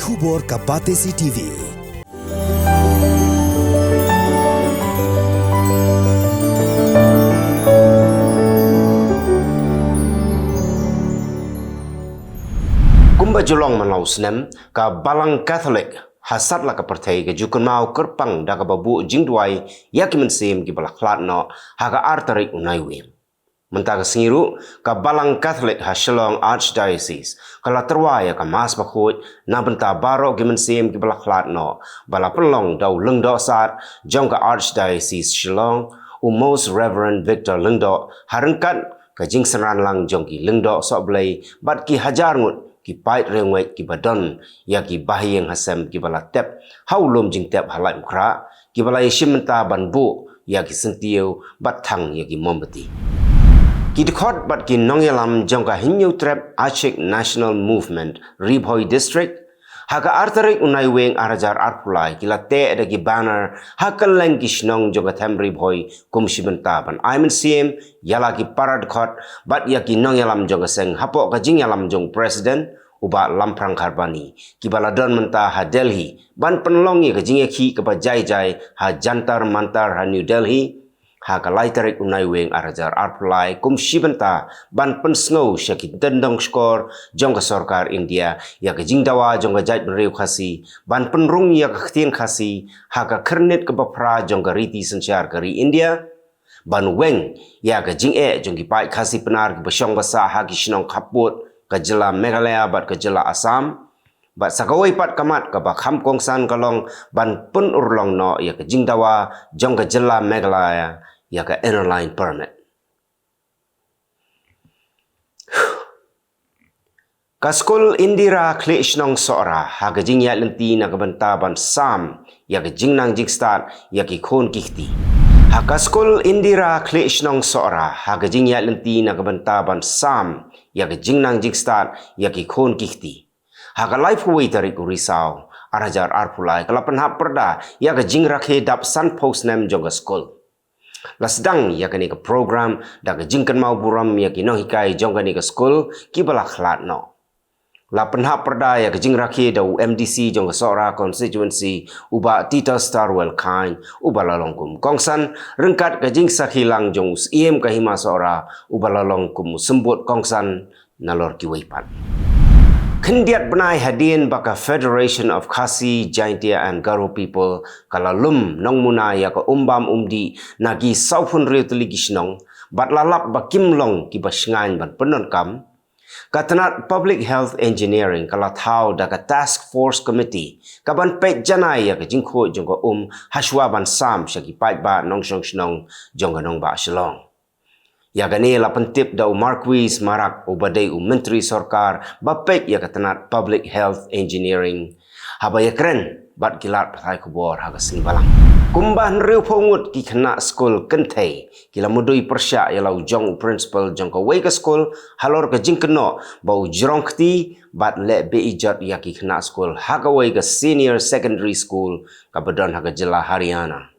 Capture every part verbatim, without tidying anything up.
Khubor ka Batesi T V. Kumba ju long man la u snem, ka Balang Katholik ha satla ka pyrthei ka ju kynmaw kyrpang da kaba buh jingduwai ïa ki mynsiem kiba la khlad noh ha ka ar tarik u Naiwieng. Mynta ka sngi ruh, ka Balang Katholik ha Shillong Archdiocese ka la tyrwa ïa ka Mass Bakhuid na bynta baroh ki mynsiem kiba la khlad noh, ba la pynlong da u Lyngdoh Sad jong ka Archdiocese Shillong, u Most Reverend Victor Lyngdoh, ha ryngkat ka jingsynran lang jong ki lyngdoh sohblei bad ki hajar ngut ki paid riewngeit kiba don ïa ki bahaïing hasem kiba la tep ha u lum jingtep ha Laitumkhrah, kiba la ïashim bynta ban buh ïa ki syntiew bad thang ïa ki mombati. Ki dkhot bad ki nongïalam jong ka Hynñiewtrep Achik National Movement, Ri Bhoi District, ha ka ar tarik u Naiwieng ar hajar arphew lai ki la teh da ki banner ha kylleng ki shnong jong ka them Ri Bhoi kum shi bynta ban ai mynsiem ïa la ki para dkhot bad ïa ki nongïalam jong ka seng hapoh ka jingïalam jong u President, u Bah Lamphrang Kharbani, kiba la don mynta ha Delhi ban pynlong ïa ka jingïakhih kaba jai jai ha Jantar Mantar ha New Delhi ha ka lai tarik u Naiwieng ar hajar arphew lai kum shi bynta ban pynsngew sha ki tyndong shkor jong ka sorkar India ïa ka jingdawa jong ka jaitbynriew Khasi ban pynrung ïa ka ktien Khasi ha ka khyrnit kaba phra jong ka riti synshar ka ri India, ban weng ïa ka jingeh jong ki paid Khasi Pnar kiba shong ba sah ha ki shnong khappud ka jylla Meghalaya bad ka jylla Assam. Bad sa kawei pat ka mat kaba kham kongsan ka long ban pynurlong noh ïa ka jingdawa jong ka jylla Meghalaya ïa ka Inner Line Permit. Ka skul Indira Khlieh Shnong Sohra ha ka jingïaid lynti na ka bynta ban sam ïa ka jingnang jingstad ïa ki khun ki kti. Ha ka skul Indira Khlieh Shnong Sohra ha ka jingïaid lynti na ka bynta ban sam ïa ka jingnang jingstad ïa ki khun ki kti. Ha ka laiphew wei tarik u Risaw ar hajar arphew lai ka la pynhap pyrda ïa ka jingrakhe dap sanphew snem jong ka skul. La sdang ïa kane ka program da ka jingkynmaw burom ïa ki nonghikai jong kane ka skul kiba la khlad noh. La pynhap pyrda ïa ka jingrakhe da u M D C jong ka Sohra constituency, u Bah Titus Starwell Chyne, uba la long kum kongsan, ryngkat ka jingsakhi lang jong u Syiem ka Hima Sohra, uba la long kum u symbud kongsan nalor kiwei pat. Khyndiat bnai hadien ba ka Federation of Khasi, Jaintia and Garo People ka la lum nongmuna ïa ka umbam umdih na ki sawphew hynriew tylli ki shnong, bad la lap ba kim long kiba shngaiñ ban pyndonkam, ka tnat Public Health Engineering ka la thaw da ka Task Force Committee ka ban peit janai ïa ka jingkhuid jong ka um hashwa ban sam sha ki paidbah nongshong shnong jong ka nongbah Shillong. Ïa kane la pyntip da u Marcuise Marak uba dei u Myntri Sorkar ba peit ïa ka tnat Public Health Engineering, haba ïakren bad ki lad pathai khubor ha ka sngi Balang. Kumba hynriewphew ngut ki khynnah skul kynthei ki la mudui pyrshah ïa la u jong u principal jong kawei ka skul halor ka jingkynnoh ba u jrong kti bad leh beijot ïa ki khynnah skul ha kawei ka senior secondary school kaba don ha ka jylla Haryana.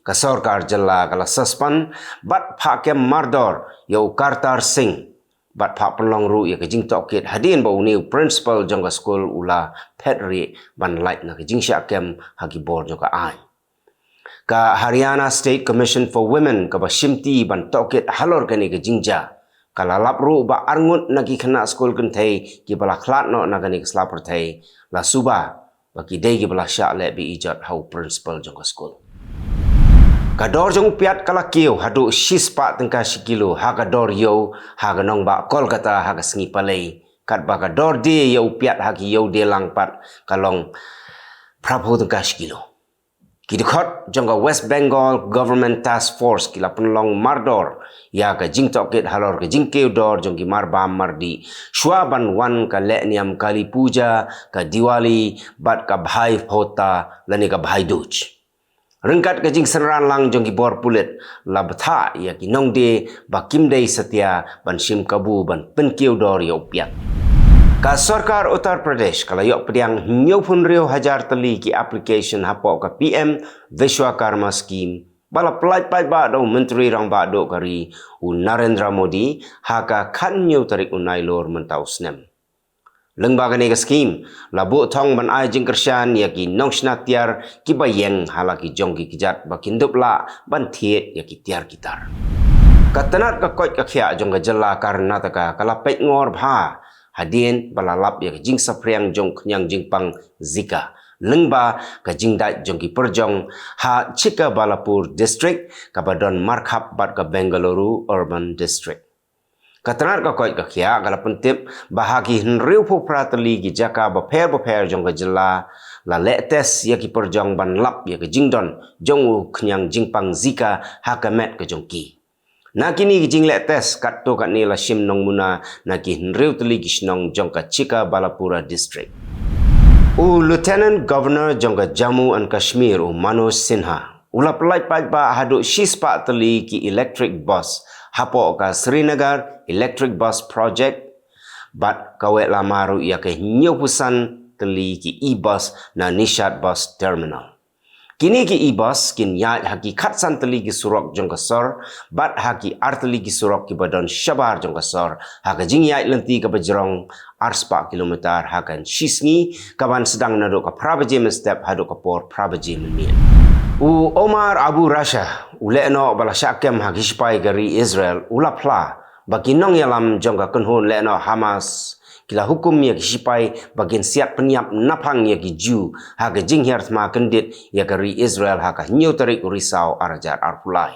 Ka sorkar jylla ka la suspend bad phah kem mardor ïa u Kartar Singh bad phah pynlong ruh ïa ka jingtohkit hadien ba une u principal jong ka skul u la phet rieh ban lait na ka jingshah kem ha ki bor jong ka aiñ. Ka Haryana State Commission for Women kaba shimti ban tohkit halor kane ka jingjia ka la lap ruh ba arngut na ki khynnah skul kynthei kiba la khlad noh na kane ka sla pyrthei la suba ba ki dei kiba la shah leh beijot ha u principal jong ka skul. Ka dor jong u piat ka la kiew haduh shispah tyngka shi kilo ha ka dor ïew ha ka nongbah Kolkata ha ka sngi Palei, katba ka dor die ïa u piat ha ki ïew die lang pat ka long phraphew tyngka shi kilo. Ki dkhot jong ka West Bengal Government Task Force ki la pynlong mardor ïa ka jingtohkit halor ka jingkiew dor jong ki marbam mardih shuwa ban wan ka lehniam Kali Puja, ka Diwali bad ka Bhai Phota lane ka Bhai Dooj. Ryngkat ka jingsynran lang jong ki bor pulit la bthah ïa ki nongdie ba kim dei satia ban shim kabu ban pynkiew dor ïa u piat. Ka sorkar Uttar Pradesh ka la ïoh pdiang hynñiewphew hynriew hajar tylli ki application hapoh ka P M Vishwakarma Scheme ba la pyllait paidbah da u Myntri Rangbah Duh ka ri u Narendra Modi ha ka khathynñiew tarik u Nailur mynta u snem. Lyngba kane ka skhim, la buh thong ban ai jingkyrshan ïa ki nongshna tiar kiba ïeng ha la ki jong ki kjat ba kin dup lah ban thied ïa ki tiar ki tar. Ka tnat ka koit ka khiah jong ka jylla Karnataka ka la peit ngor bha hadien ba la lap ïa ka jingsaphriang jong khñiang jingpang Zika lyngba ka jingdait jong ki pyrjong ha Chikkabalapur District, kaba don markhap bad ka Bengaluru Urban District. Ka tnat ka koit ka khiah ka la pyntip ba ha ki hynriewphew phra tylli ki jaka bapher bapher jong ka jylla la leh test ïa ki pyrjong ban lap ïa ka jingdon jong u khñiang jingpang Zika ha ka met ka jong ki. Na kine ki jingleh test katto katne la shim nongmuna na ki hynriew tylli ki shnong jong ka Chikkabalapura District. U Lieutenant Governor jong ka Jammu and Kashmir, u Manoj Sinha, u la pyllait paidbah haduh shispah tylli ki electric bus hapoh ka Srinagar Electric Bus Project, bad kawei lama ruh ïa ka hynñiewphew san tylli ki e-bus na Nishat Bus Terminal. Kine ki e-bus kin ïaid ha ki khatsan tylli ki surok jong ka sor, bad ha ki ar tylli ki surok kiba don shabar jong ka sor, ha ka jingïaid lynti kaba jrong arspah kilometer ha ka shi sngi, kaban sdang naduh ka phra baje mynstep haduh ka por phra baje mynmiet. U Omar Abu Rasha, u lehnoh ba la shah kem ha ki shipai ka ri Israel, u la phla ba ki nongïalam jong ka kynhun lehnoh Hamas ki la hukum ïa ki shipai ba kin siat pynïap naphang ïa ki Jiw ha ka jinghiar thma kyndit ïa ka ri Israel ha ka hynñiew tarik u Risaw ar hajar arphew lai.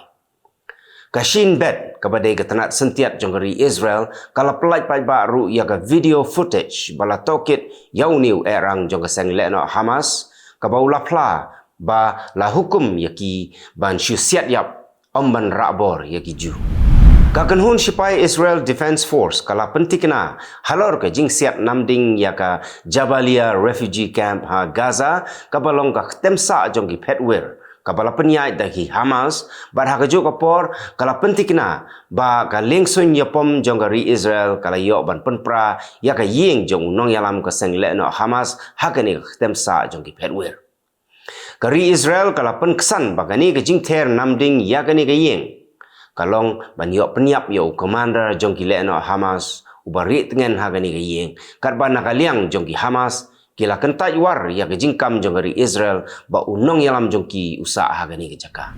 Ka Shin Bet, kaba dei ka tnat syntiat jong ka ri Israel, ka la pyllait paidbah ruh ïa ka video footage ba la tohkit ïa une u ehrang jong ka seng lehnoh Hamas, kaba u la phla ba la hukum ïa ki ban shu siat ïap, ym ban rah bor ïa ki Jiw. Ka kynhun shipai Israel Defense Force ka la pyntikna halor ka jingsiat namding ïa ka Jabalia Refugee Camp ha Gaza, kaba long ka ktem sah jong ki phetwir, kaba la pynïaid da ki Hamas, bad ha kajuh ka por ka la pyntikna ba ka liengsuiñ ïapom jong ka ri Israel ka la ïoh ban pynpra ïa ka ïing jong u nongïalam ka seng lehnoh Hamas ha kane ka ktem sah jong ki phetwir. Ka ri Israel ka la pynksan ba kane ka jingther namding ïa kane ka ïing ka long ban ïoh pynïap ïa u commander jong ki lehnoh Hamas uba rieh tngen ha kane ka ïing, katba na ka liang jong ki Hamas ki la kyntait war ïa ka jingkam jong ka ri Israel ba u nongïalam jong ki u sah ha kane ka jaka.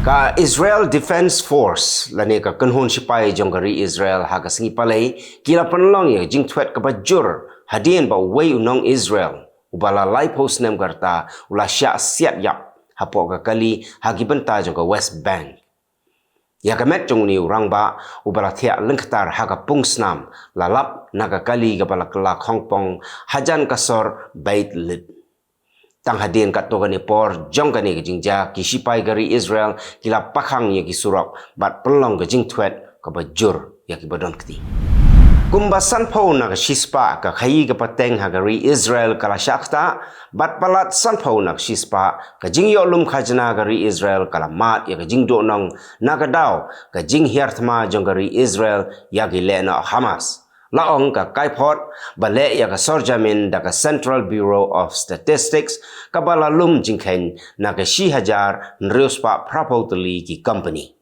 Ka Israel Defense Force lane ka kynhun shipai jong ka ri Israel ha ka sngi Palei ki la pynlong ïa ka jingthwet kaba jur hadien ba uwei u nong Israel uba la laiphew snem ka rta u la shah siat ïap hapoh ka kali ha ki bynta jong ka West Bank. Ïa ka met jong une u rangbah uba la thiah lyngktar ha ka pung snam la lap na ka kali kaba la kylla khongpong hajan ka sor Beit Lid. Tang hadien katto katne por jong kane ka jingjia, ki shipai ka ri Israel ki la pakhang ïa ki surok bad pynlong ka jingthwet kaba jur ïa kiba don kti. Kumba sanphew na ka shispah ka khaïi ka pateng ha ka ri Israel ka la shah ktah, bad palat sanphew na ka shispah ka jingïoh lum khajna ka ri Israel ka la mad ïa ka jingduhnong na ka daw ka jinghiar thma jong ka ri Israel ïa ki lehnoh Hamas, la ong ka kaiphod ba leh ïa ka sorjamin da ka Central Bureau of Statistics, kaba la lum jingkheiñ na ka shi hajar hynriew spah phraphew tylli ki company.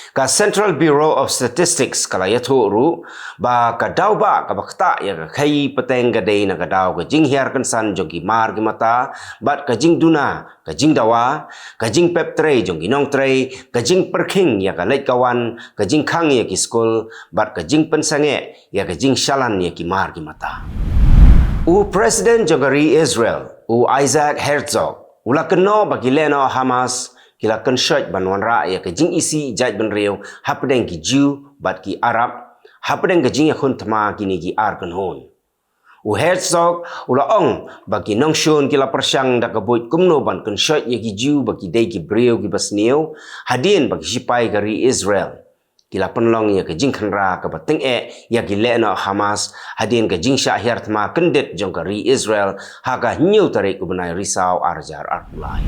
Ka Central Bureau of Statistics ka la ïathuh ruh ba ka daw ba kaba ktah ïa ka khaïi pateng ka dei na ka daw ka jinghiar kynsan jong ki mar ki mata, bad ka jingduna, ka jingdawa, ka jingpep trei jong ki nongtrei, ka jingpyrkhing ïa ka leit ka wan, ka jingkhang ïa ki skul, bad ka jingpynsangeh ïa ka jingshalan ïa ki mar ki mata. U President jong ka ri Israel, u Isaac Herzog, u la kynnoh ba ki lehnoh Hamas ki la kynshoit ban wanrah ïa ka jingisih jaitbynriew hapdeng ki Jiw bad ki Arab hapdeng ka jingïakhun thma kine ki ar kynhun. U Herzog u la ong ba ki nongshun ki la pyrshang da ka buit kumno ban kynshoit ïa ki Jiw ba ki dei ki briew kiba sniew, hadien ba ki shipai ka ri Israel ki la pynlong ïa ka jingkhynra kaba tyngeh ïa ki lehnoh Hamas hadien ka jingshah hiar thma kyndit jong ka ri Israel ha ka hynñiew tarik u bnai Risaw ar hajar arphew lai.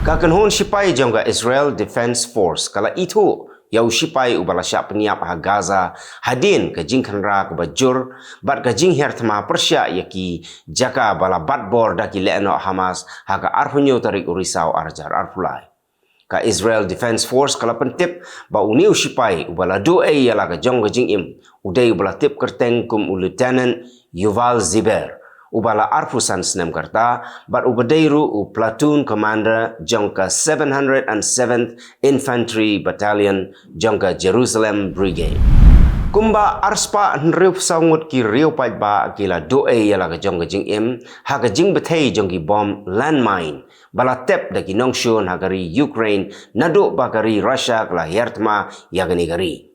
Ka kynhun shipai jong ka Israel Defense Force ka la ithuh ïa u shipai uba la shah pynïap ha Gaza hadien ka jingkhynra kaba jur bad ka jinghiar thma pyrshah ïa ki jaka ba la bat bor da ki lehnoh Hamas ha ka arphew hynñiew tarik u Risaw ar hajar arphew lai. Ka Israel Defense Force ka la pyntip ba une u shipai uba la duh ei ïa la ka jong ka jingim u dei uba la tip kyrteng kum u Lieutenant Yuval Ziber, uba la arphew san snem ka rta, bad uba dei ruh u platoon commander jong ka seven hundred and seventh Infantry Battalion jong ka Jerusalem Brigade. Kumba arspah hynriewphew saw ngut ki riew paidbah ki la duh ei ïa la ka jong ka jingim ha ka jingbthei jong ki bom landmine ba la tep da ki nongshun ha ka ri Ukraine naduh ba ka ri Russia ka la hiar thma ïa kane ka ri.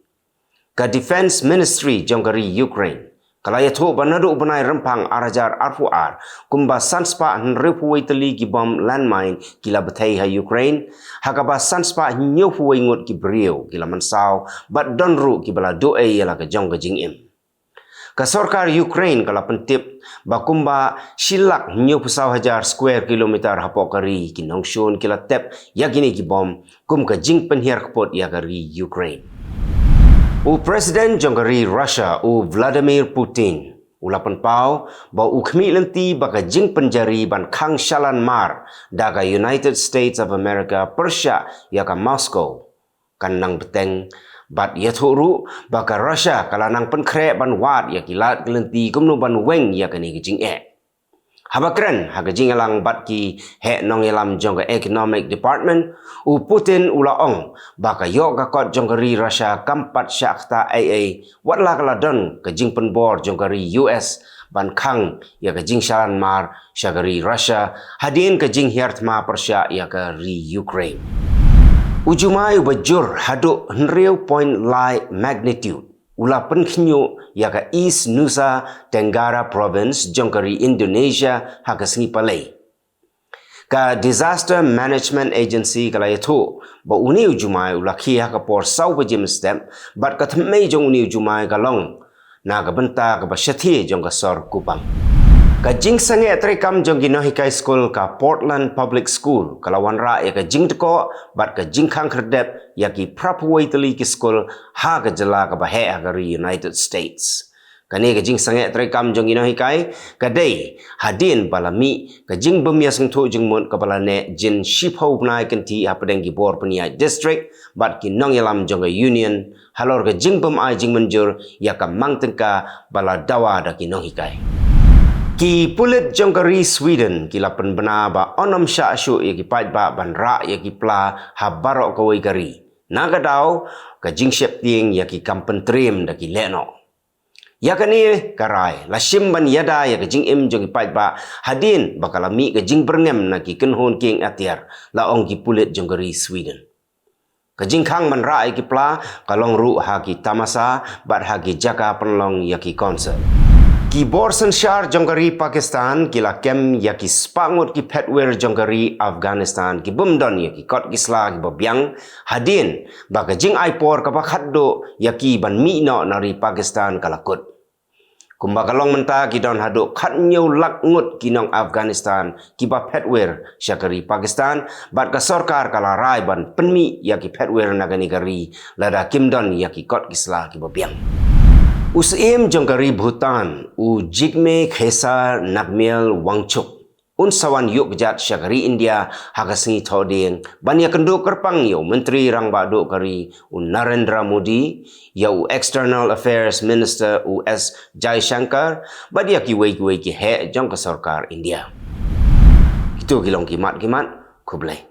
Ka Defense Ministry jong ka ri Ukraine ka la ïathuh ba naduh u bnai Rymphang ar hajar arphew ar, kumba sanspah hynriewphew wei tylli ki bom landmine ki la bthei ha Ukraine, ha kaba sanspah hynñiewphew wei ngut ki briew ki la mynsaw, bad don ruh kiba la duh ei ïa la ka jong ka jingim. Ka sorkar Ukraine ka la pyntip ba kumba shi lak hynñiewphew saw hajar square kilometer hapoh ka ri ki nongshun ki la tep ïa kine ki bom, kum ka jingpynhiar kput ïa ka ri Ukraine. U President jong ka ri Russia, u Vladimir Putin, u la pynpaw ba u khmih lynti ba ka jingpynjari ban khang shalan mar da ka United States of America pyrshah ïa ka Moscow kan nang bteng, bad ïathuh ruh ba ka Russia ka la nang pynkhreh ban wad ïa ki lad ki lynti kumno ban weng ïa kane ka jingeh. Haba kren ha ka jingïalang bad ki heh nongïalam jong ka Economic Department, u Putin u la ong ba ka ïoh ka kot jong ka ri Russia kam pat shah ktah ei ei, wat la ka la don ka jingpynbor jong ka ri U S ban khang ïa ka jingshalan mar sha ka ri Russia hadien ka jinghiar thma pyrshah ïa ka ri Ukraine. U jumai uba jur haduh hynriew point lai magnitude u la pynkhynñiuh ïa ka East Nusa Tenggara Province jong ka ri Indonesia ha ka sngi Palei. Ka Disaster Management Agency ka la ïathuh ba une u jumai u la khie ha ka por saw baje mynstep, bad ka thymmei jong une u jumai ka long na ka bynta kaba shathie jong ka sor kupang. Ka jingsangeh treikam jong ki nonghikai skul ka Portland Public School ka la wanrah ïa ka jingdkoh bad ka jingkhang khyrdep ïa ki phraphew wei tylli ki skul ha ka jylla kaba heh ha ka ri United States. Kane ka jingsangeh treikam jong ki nonghikai ka dei hadien ba la mih ka jingbym ïasngewthuh jingmut kaba la neh jin shiphew bnai kynthih hapdeng ki bor pynïaid district bad ki nongïalam jong ka Union halor ka jingbym ai jingmynjur ïa ka mang tyngka ba la dawa da ki nonghikai. Ki pulit jong ka ri Sweden ki la pynbna ba yn ym shah shuh ïa ki paidbah ban rah ïa ki pla ha baroh kawei ka ri, na ka daw ka jingsheptieng ïa ki kam pyntriem da ki lehnoh. Ïa kane ka rai la shim ban ïada ïa ka jingim jong ki paidbah hadien ba ka la mih ka jingbyrngem na ki kynhun kieng atiar, la ong ki pulit jong ka ri Sweden. Ka jingkhang ban rah ïa ki pla ka long ruh ha ki tamasa bad ha ki jaka pynlong ïa ki concert. Ki bor synshar jong ka ri Pakistan ki la kem ïa ki spah ngut ki phetwir jong ka ri Afghanistan ki bym don ïa ki kot ki sla kiba biang, hadien ba ka jingai por kaba khatduh ïa ki ban mih noh na ri Pakistan ka la kut. Kumba ka long mynta ki don haduh khathynñiew lak ngut ki nong Afghanistan kiba phetwir sha ka ri Pakistan, bad ka sorkar ka la rai ban pynmih ïa ki phetwir na kane ka ri lada kim don ïa ki kot ki sla kiba biang. U Syiem jong ka ri Bhutan, u Jigme Khesar Nagyal Wangchuck, un sa wan ïuh kjat sha ka ri India ha ka sngi Thohdieng ban ïakynduh kyrpang ïa u Myntri Rangbah Duh ka ri, u Narendra Modi, ïa u External Affairs Minister, u S Jaishankar, bad ïa kiwei kiwei ki heh jong ka sorkar India. Kito ki long ki mat ki mat. Khublei.